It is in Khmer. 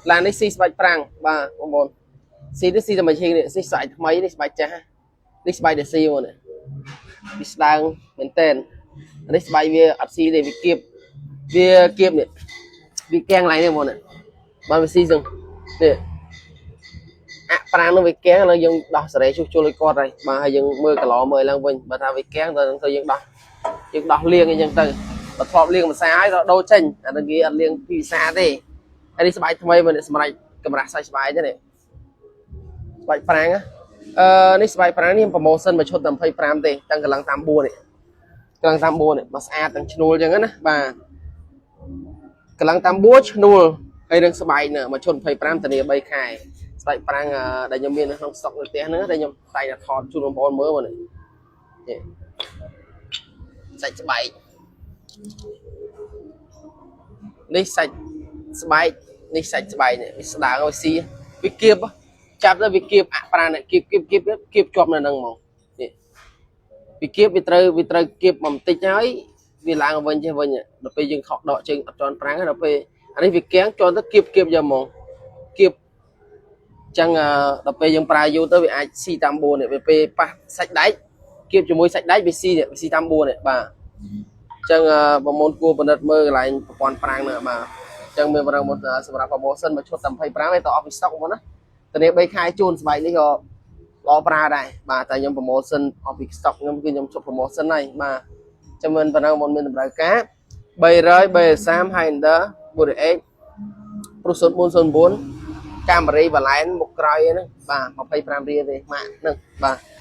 ឡាននេះស៊ីស្បែកប្រាំងបាទបងប្អូនស៊ីនេះស៊ីតែមួយឈីងនេះស៊ីស្បែកថ្មីនេះស្បែកចាស់នេះស្បែកដែលស៊ីមកនេះវាស្ដើងមែនតែននេះស្បែកវាអត់ស៊ីទេវាគៀបវាគៀបនេះវាកៀងឡើងនេះបងនេះបើវាស៊ីសឹងនេះអាក់ប្រាំងនោះវាកៀងឥឡូវយើងដោះសេរីជួសជុលឲ្យគាត់ហើយបាទហើយយើងមើលកឡមើលឡើងវិញបើថាវាកៀងទៅទៅយើងដោះយើងដោះលាងអីចឹងទៅបើធ្លាប់លាងម្សាហើយដល់ដូរចេញអានឹងគេអត់លាងពីភាសាទេហើយនេះស្បែកថ្មីមកនេះសម្រាប់កម្រាស់សាច់ស្បែកទេនេះស្បែកប្រាំងណាអឺនេះស្បែកប្រាំងនេះ promotion មួយឈុតតែ25ទេតាំងកម្លាំងតាម4នេះកម្លាំងតាម4នេះមកស្អាតទាំងឈ្នួលចឹងណាបាទកម្លាំងតាម4ឈ្នួលហើយនឹងស្បែកនេះមួយឈុត25ធានា3ខែស្បែកប្រាំងដែលខ្ញុំមាននៅក្នុងស្តុកនៅផ្ទះហ្នឹងដែលខ្ញុំតែងតែថតជូនបងប្អូនមើលមកនេះនេះសាច់ស្បែកនេះសាច់ស្បែកនេះសាច់ស្បែកនេះវាស្ដើងឲ្យស៊ីវាគៀបចាប់ទៅវាគៀបអាក់ប្រាំងនេះគៀបគៀបគៀបគៀបជាប់នៅហ្នឹងហ្មងនេះវាគៀបវាត្រូវគៀបមកបន្តិចហើយវាឡើងវិញចេះវិញដល់ពេលយើងខកដកជើងអត់ជន់ប្រាំងដល់ពេលអានេះវាកៀងជន់ទៅគៀបគៀបយកហ្មងគៀបចឹងដល់ពេលយើងប្រើយូរទៅវាអាចស៊ីតាម4នេះវាពេលប៉ះសាច់ដែកគៀបជាមួយសាច់ដែកវាស៊ីនេះវាស៊ីតាម4នេះបាទចឹងបងមុនគួរពិនិត្យមើលកន្លែងប្រព័ន្ធប្រាំងហ្នឹងបាទចឹងមានប្រមុនសម្រាប់ promotion មួយឈុតតែ25ឯងទៅអស់ពីស្តុកមុនណាធានា3ខែជូនស្បែកនេះក៏ល្អប្រើដែរបាទតែខ្ញុំ promotion អស់ពីស្តុកខ្ញុំគឺខ្ញុំជប់ promotion ហើយបាទចាំមិនប៉ុណ្ណឹងមុនមានតម្រូវការ300 330 Highlander 4X ប្រុស0409កាមេរីបឡែនមុខក្រោយហ្នឹងបាទ25រៀលទេម៉ាក់ហ្នឹងបាទ។